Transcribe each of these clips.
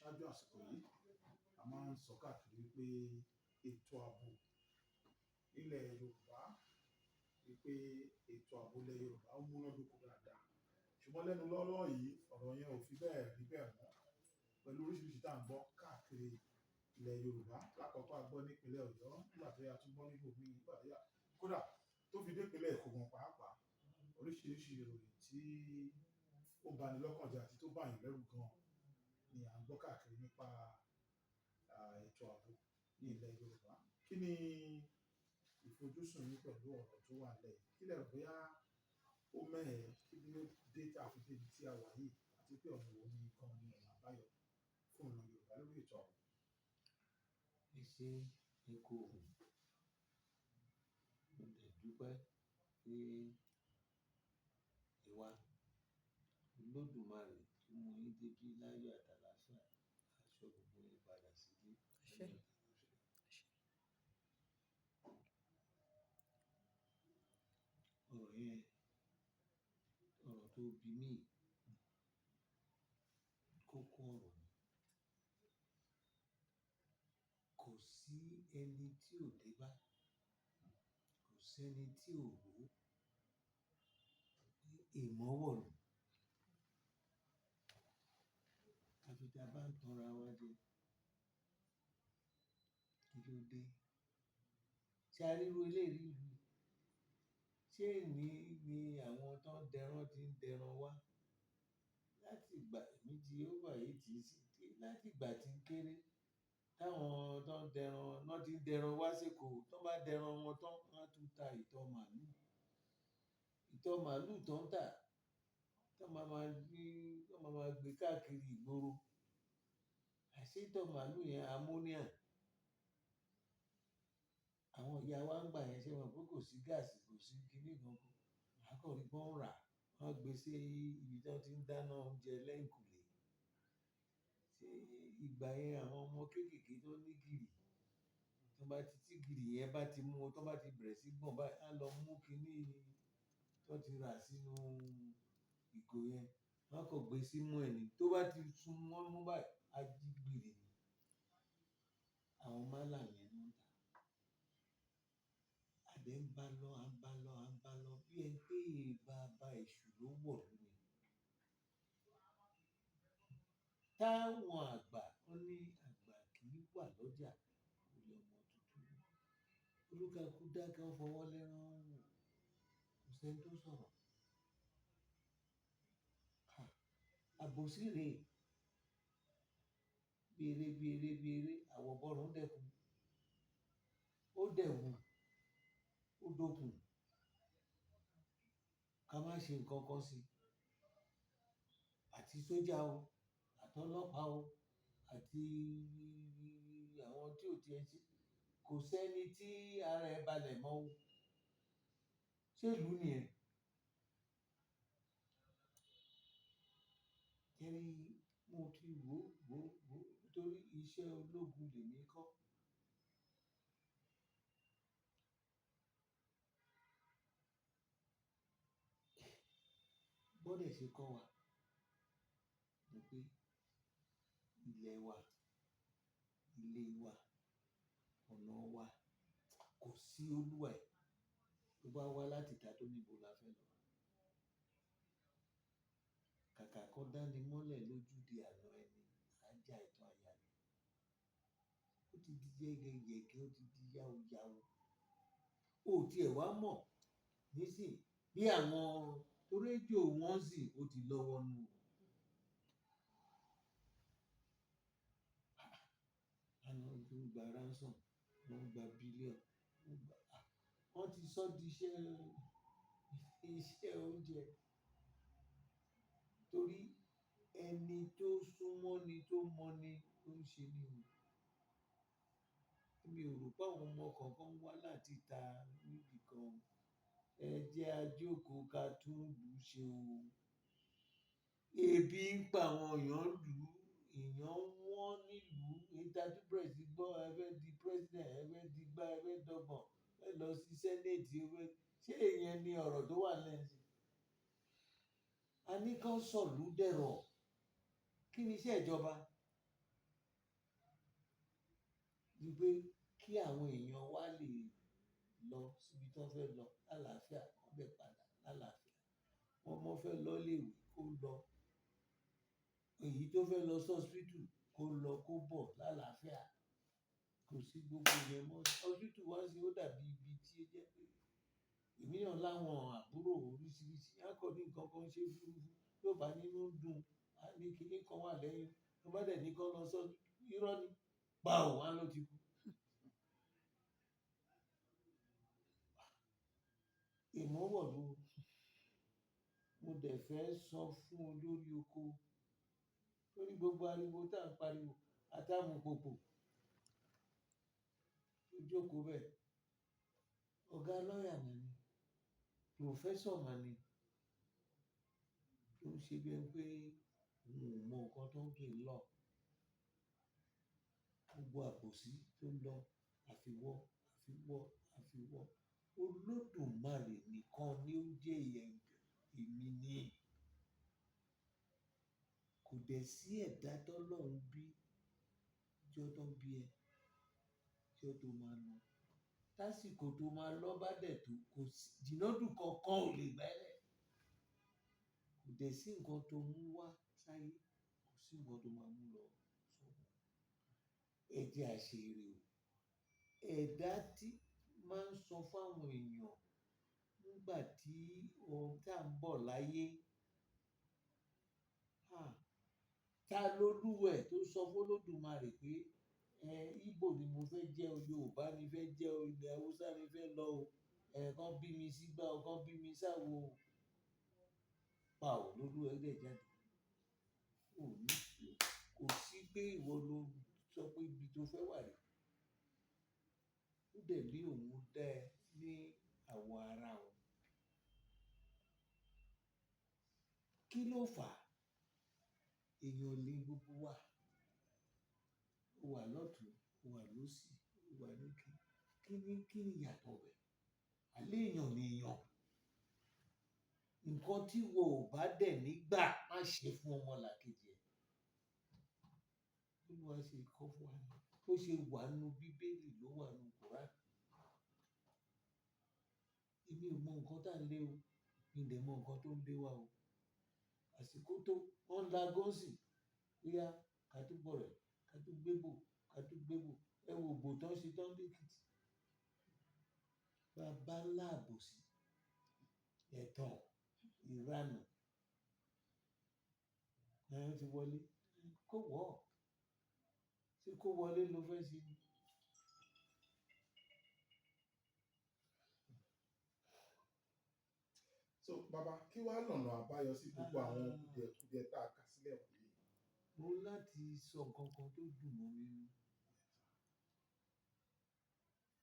Ṣáájú àsìkò yìí, a máa ń sọ káàkiri wípé ètò ààbò nílẹ̀ Yorùbá, wípé ètò ààbò ilẹ̀ Yorùbá ó múnádóko dáadáa. Ṣùgbọ́n lẹ́nu lọ́ọ́lọ́ yìí, ọ̀rọ̀ yẹn ò fi bẹ́ẹ̀ rí bẹ́ẹ̀ mọ́ pẹ̀lú oríṣiríṣi tá à ń gbọ́ káàkiri ilẹ̀ Yorùbá. Lákọ̀ọ́kọ́ a gbọ́ nípínlẹ̀ Ọ̀yọ́, nígbà tó yá a tún gbọ́ níbòmíì, nígbà tó yá kódà tó fi dé ìpínlẹ̀ Èkó gan pàápàá. Oríṣiríṣi ìròyìn tí ó bani lọ́kàn jẹ́ àti tó bá èèyàn lẹ́rù gan ni à ń gbọ́ káàkiri nípa ètò ààbò ní ilẹ̀ Yorùbá. Kí ni ìfojúsùn yín pẹ̀lú ọ̀rọ̀ tó wà nílẹ̀ yìí? Kí lẹ rò bóyá ó mẹ́hẹ̀, kí ló dé tí a fi dé ibi tí a wà yìí, àti pé ọ̀nà wo ni gan ni ọ̀nà àbáyọ fún ìran Yorùbá lórí ètò ààbò? Ẹ ṣé, ẹ kú ohùn. Mo dẹ̀ dúpẹ́ pé ẹ wá. Olódùmarè tó mú yín débí láyọ̀ àtàlàáfíà, á ṣọ́ gbogbo yín padà sílé Àṣẹ. láyọ̀ àtàlàáfíà. Àṣẹ. Ọ̀rọ̀ yẹn, ọ̀rọ̀ tó bí mi, kókó ọ̀rọ̀ ni. Kò sí ẹni tí ò dé bá, kò sí ẹni tí ò rò ó pé èèmọ̀ wọ̀lú. Àfi tí a bá ń tanra wa jẹ. Kí ló dé? Ṣé a rí irú eléyìí rí ìlú yìí? Ṣé èní ni àwọn tó ń dẹran ti ń dẹran wá? Láti ìgbà èmi tí over eighty sí, láti ìgbà tí ń kéré, táwọn tó ń dẹran, náà ti ń dẹran wá sékòó, tó bá dẹran wọn tán, wọ́n á tún ta ìtọ̀ màlúù. Ìtọ̀ màlúù tó ń tà, tó máa ma gbé, tó máa ma gbé káàkiri ìgboro. Àṣé ìtọ̀ màlúù yẹn ammonia. Àwọn ìyá wa ń gbà yẹn ṣé wọn pé kò sí gáàsì, kò sí kíní kankan. A kàn rí pé wọ́n ń rà, wọ́n á gbé sí ibi tí wọ́n ti ń dáná oúnjẹ lẹ́yìnkùlé. Ṣé ìgbà yẹn àwọn ọmọ kéékèèké tó ní gìrì, tó bá ti tí gìrì yẹn bá ti mú wọn, tó bá ti bẹ̀rẹ̀ sí gbọ̀n báyìí, á lọ mú kíní tó ti rà sínú ìgò yẹn, wọ́n á kàn gbé símú ẹ̀ ni. Tó bá ti sun wọ́n mú báyìí, á jí gbìrì ni. Àwọn málà yẹn ló ń tà. A dẹ̀ ń bá lọ, à ń bá lọ, à ń bá lọ bí ẹni pé bàbá èṣù ló wọ̀lú ni. Táwọn àgbà wọ́n ní àgbà kì í wà lọ́jà kórí ọmọ tuntun wọ́. Olúkálukú dákẹ́ ó fọwọ́ lẹ́rán wò. Kò sí ẹni tó sọ̀rọ̀. Àbòsí rèé. Bí eré, bí eré, bí eré, àwọ̀ bọ́rùn dẹ̀kun. Ó dẹ̀wù, ó dókun. Ká má ṣe nǹkan kan sí i. Àti sójà o, àtọlọ́pàá o, àti àwọn tí ò tí ẹ ṣe. Kò sẹ́ni tí ara ẹ balẹ̀ mọ́ o. Ṣé ìlú nìyẹn? Kẹ́rí, mo ti wò wò wò nítorí iṣẹ́ ológun lèmi kọ́. Bọ́dẹ̀ ṣe kọ́ wa ni pé ilẹ̀ wa, ilé wa, ọ̀nà wa, kò sí olúwa ẹ̀ tó bá wá láti ìta tó níbo la fẹ́ lọ. Kàkà kó dáni mọ́lẹ̀ lójúde àná ẹni, á já ìtàn àyà ni. Ó ti di yẹ́gẹ́yẹ̀gẹ́, ó ti di yáwúyáwú. Ó ti ẹ̀ wá mọ̀ nísìnyí bí àwọn torí ejò wọ́n sì ó ti lọ́wọ́ nù. Àwọn tó ń gba ransom, wọ́n ń gba billion, wọ́n ń gba, wọ́n ti sọ di iṣẹ́, iṣẹ́ oúnjẹ. Torí ẹni tó súnmọ́ ni tó mọ̀ ni ó ń ṣe ni o. Èmi ò rò pé àwọn ọmọ kankan wá láti ìta níbi kan. Ẹ jẹ́ a jókòó ká tún ìlú ṣe o. Ebi ń pa àwọn èèyàn ìlú, èèyàn wọ́n nílùú. Ìta tí bẹ̀rẹ̀ sí gbọ́, ẹ fẹ́ di president, ẹ fẹ́ di gbá, ẹ fẹ́ dọ̀gbọ̀n, ẹ lọ sí senate, ẹ fẹ́. Ṣé ìyẹn ni ọ̀rọ̀ tó wà lẹ́sìn? A ní kí wọ́n sọ̀lú dẹ̀rọ̀. Kí ni iṣẹ́ ìjọba? Ni pé kí àwọn èèyàn wa lè lọ síbi tí wọ́n fẹ́ lọ lálàáfíà, kán dẹ̀ padà lálàáfíà. Ọmọ fẹ́ lọ ilé ìwé kó lọ. Èyí tó fẹ́ lọ sí hospital kó lọ kó bọ̀ lálàáfíà. Kò sí gbogbo ìyẹn mọ́. Hospital wá sí ó dàbí ibi tí ó jẹ́ pé èmi náà láwọn àbúrò oríṣiríṣi. A kò ní nǹkan kan ṣe fúrufú. Bí ó bá nínú dùn, a ní kíní kan wà lẹ́yìn. Bí ó bá dẹ̀ ní kí wọ́n lọ sí hospital, irọ́ ni. Pao, wọ́n á ló ti kú. Ìmọ̀ wọ̀lú. Mo dẹ̀ fẹ́ sọ fún olórí oko lórí gbogbo ariwo tí à ń pariwo àtàmùkòkò tó jókòó bẹ́ẹ̀. Ọ̀gá lọ́yà mà ni, professor mà ni, tó ń ṣe bí ẹni pé òun ò mọ nǹkan tó ń pè ní law. Gbogbo àbòsí tó ń lọ, àfiwọ́, àfiwọ́, àfiwọ́. Olódùmarè nìkan ni ó jẹ́ èmi ni. Kò dẹ̀ sí ẹ̀dá tó lọ́hun bí, ọjọ́ tó ń bí ẹ, ọjọ́ tó máa lọ. Tásìkò tó máa lọ bá dẹ̀ tó, kò sí, jìnàdù kankan ò lè gbá ẹ lẹ̀. Kò dẹ̀ sí nǹkan tó mú wá sáyé, kò sí nǹkan tó máa mú lọ sọ́run. Ẹ jẹ́ àṣeyẹrẹ o. Ẹ̀dá tí máa ń sọ fún àwọn èèyàn nígbà tí ohun tí à ń bọ̀ láyé. Ah! Ta lolúwẹ̀ tó sọ fún Olódùmarè pé, ẹ, Igbo ni mo fẹ́ jẹ́ o, Yorùbá ni fẹ́ jẹ́ o, ilẹ̀ Hausa ni fẹ́ lọ o. Ẹ, kàn bí mi sígbà o, kàn bí mi sáwo o. Pao lolúwẹ̀ dẹ̀ jáde. Ò ní ṣe, kò sí pé ìwọ ló sọ pé ibi tó fẹ́ wà rè. Ó dẹ̀ ní òun dá ẹ ní àwọ̀ ara òun. Kí ló fà á? Èèyàn lè gbogbo wa. Ó wà lọ́tùn, ó wà lósì, ó wà lókè. Kí ni ìyàtọ̀ rẹ̀? Àlé èèyàn ni èèyàn. Nǹkan tí wo ò bá dẹ̀ nígbà má ṣe fún ọmọlàkejì ẹ. Olúwa ṣe kọ́ fún wa ni. Ó ṣe wà nínú Bíbélì ló wà nínú Kùránì. Èmi ò mọ nǹkan tá ń lé o. Mi ò dẹ̀ mọ nǹkan tó ń lé wa o. Àsìkò tó wọ́n ń la gọ́ọ̀sì, bóyá ká tó bọ̀ rẹ̀, ká tó gbégbò, ká tó gbégbò. Ẹ wo ìbò tó ń ṣe tán lÉkìtì. Bàbá ńlá àbòsí, ẹ̀tàn, ìranù. Ẹ ti wọlé. Kó wọ̀. Ṣé kó wọlé ló fẹ́ ṣe ni? So bàbá, kí wá lọ̀nà àbáyọ sí gbogbo àwọn kùdìẹ̀kudiẹ tá a kà sílẹ̀ wọ̀nyí? Mo láti sọ nǹkan kan tó dùn mọ́ mi nínú.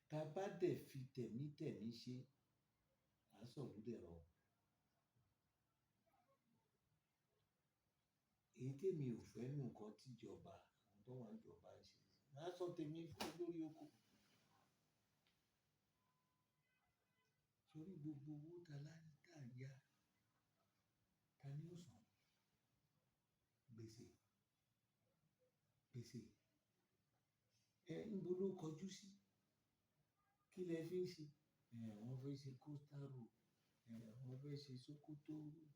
Ta bá dẹ̀ fi tẹ̀mítẹ̀mí ṣe, à sọ̀lú dẹ̀rọ̀. Èyí tí èmi ò fẹ́ nù nǹkan tí ìjọba, àwọn tó wà ní ìjọba ń ṣe. Màá sọ tèmi fún olórí oko. Torí gbogbo owó ta lá ń tà ya, ta ni ó san? Gbèsè. Gbèsè. Ẹ níbo ló kọjú sí? Kí lẹ fi ń ṣe? Ẹ, wọ́n fẹ́ ṣe coastal road. Ẹ, wọ́n fẹ́ ṣe Sokoto road.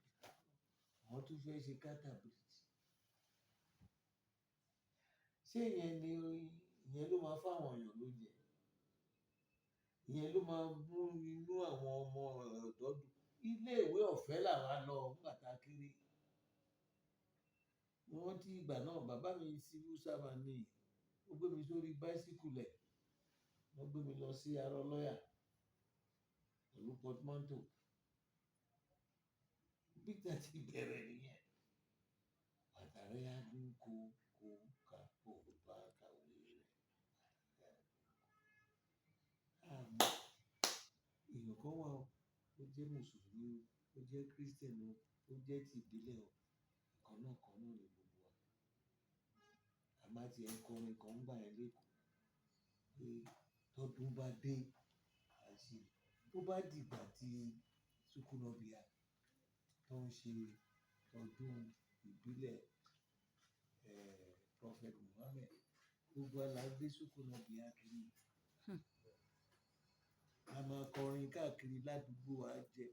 Wọ́n tún fẹ́ ṣe Carter Bridge. Ṣé ìyẹn ni, ìyẹn ló máa fún àwọn èèyàn lóúnjẹ? Ìyẹn ló máa mú inú àwọn ọmọ ọ̀dọ́ dùn? Ilé ìwé ọ̀fẹ́ làwa lọ nígbà tá a kéré. Mo rántí ìgbà náà bàbá mi civil servant ni. Ó gbé mi sórí bicycle ẹ̀. Wọ́n gbé mi lọ sí Arọ́lọ́yà pẹ̀lú portmanteau. Bí ìtàn ti bẹ̀rẹ̀ nìyẹn. Bàtà rẹ á dún kó kó ká kó bá kàwé rẹ̀. Àmọ́ èèyàn kan wà o, ó jẹ́ Mùsùlùmí o, ó jẹ́ Christian o, ó jẹ́ ti ìbílẹ̀ o. Ìkan náà kan náà ni gbogbo wa. A máa ti ẹ̀ ń kọrin kan nígbà yẹn lékòó pé tọdún bá dé, a ṣe. Tó bá dìgbà tí Sukunobia tó ń ṣe ọdún ìbílẹ̀, Prophet Muhammad. Gbogbo wa là ń gbé sókónà bíi kiri. A máa kọrin káàkiri ládùúgbò wa jẹ.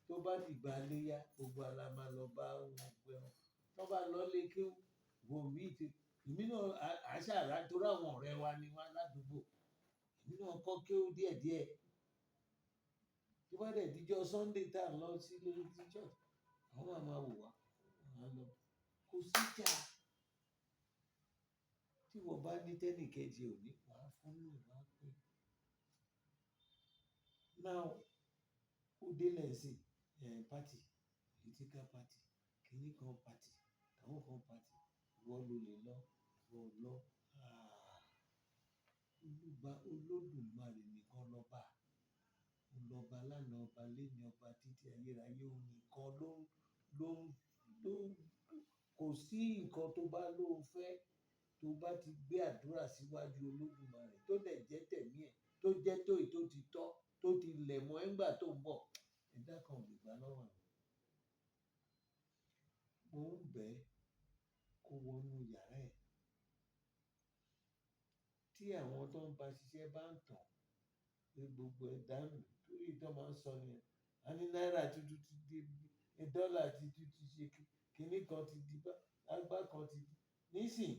Tó bá dìgbà léyá, gbogbo wa la máa lọ bá wọn pẹran. Tó bá lọ lé kéwú, wo mí ti, èmi náà a ṣàrà torí àwọn ọ̀rẹ́ wa ni wá ládùúgbò. Èmi náà kọ́ kéwú díẹ̀díẹ̀. Tó bá dẹ̀ díjọ́ Sunday tá a lọ sí ilé church, àwọn máa ma wò wá, wọ́n á lọ. Kò sí ìjà. Tí ìwọ bá ní tẹ́nì kejì ò ní, wà á fún un, wà á pín. Now, ó délẹ̀ sí, party, political party, kìíní kan party, àwọn kan party, ìwọ ló lè lọ, ìwọ ò lọ. Ah! Olúba, Olódùmarè nìkan lọba. Òun lọba lánàá, ọba léni, ọba títí ayérayé, òun nìkan ló ń, kò sí nǹkan tó bá ló fẹ́, tó bá ti gbé àdúrà síwájú Olódùmarè tó dẹ̀ jẹ́ tẹ̀mí ẹ̀, tó jẹ́ tó èyí tó ti tọ́, tó ti lẹ̀ mọ́ ẹ ńgbà tó ń bọ̀, ẹ̀dá kan ò lè gbà lọ́wọ́ ẹ̀. Mo ń bẹ̀ ẹ́ kó wọnú yàrá ẹ̀. Tí àwọn tó ń bá ṣiṣẹ́ bá ń tàn pé gbogbo ẹ̀ dànù, torí tó máa ń sọ ni, a ní náírà tuntun ti dé, dọ́là tuntun ti ṣe kíní kan ti di bá, àgbá kan ti di. Nísìń,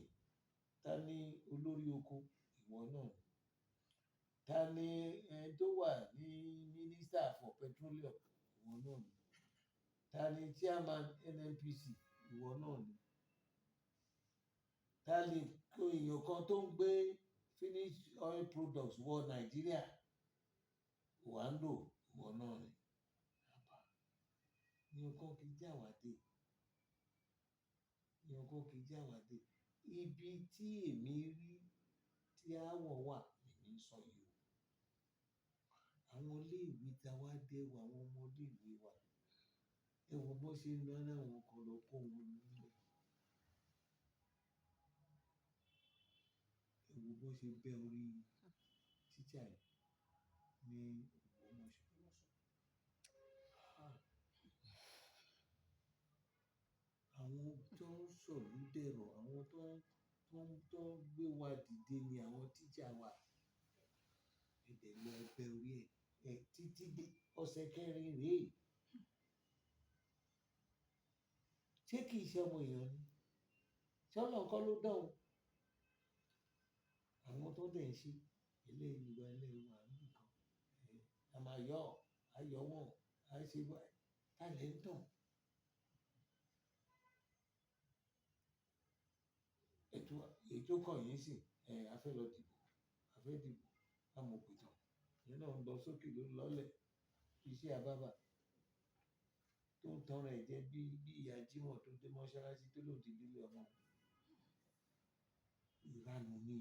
ta ni olórí oko? Ìwọ náà ni. Ta ni ẹni tó wà ní Minister for Petroleum? Ìwọ náà ni. Ta ni Chairman NNPC? Ìwọ náà ni. Ta ni èèyàn kan tó ń gbé finished oil products wọ Nàìjíríà? Oando, ìwọ náà ni. Àbá. Èèyàn kan kì í jàwàdé. Èèyàn kan kì í jàwàdé. Ibi tí èmi rí tí aáwọ̀ wà, èmi ń sọ yìí o. Àwọn ilé ìwé tí a wá dé wò, àwọn ọmọ ilé ìwé wa. Ẹ wo bó ṣe ń lọ láwọn kan lọ kó wọn nílẹ̀. Ẹ wo bó ṣe bẹ́ orí teacher yìí ní Ògbómọ̀ṣọ́. Ah! Àwọn tó ń sọ̀lú dẹ̀rọ̀, àwọn tó ń gbé wa dìde ni àwọn teacher wa. Ẹ dẹ̀ lọ bẹ́ orí ẹ̀, ẹ títí dé ọ̀sẹ̀ kẹrin rèé. Ṣé kì í ṣe ọmọ èèyàn ni? Ṣé Ọlọ́run kọ́ ló dán òun? Àwọn tó dẹ̀ ń ṣe eléyìí wà, eléyìí wà níbí kan. A máa yọ̀, a yọ wọ́n, a ṣe bá, ta lẹ̀ ń tàn? Ètò, èyí tó kàn yín sì, a fẹ́ lọ dìbò, a fẹ́ dìbò, a mọ̀ pé tán. Ìyẹn náà ń lọ sókè ló ń lọlẹ̀. Iṣẹ́ àbábà tó ń tan rẹ̀ jẹ bí ìyá Jímọ̀ tó dé mọ́ṣáláṣí tó lòun ti délé ọmọ. Ìranù ni.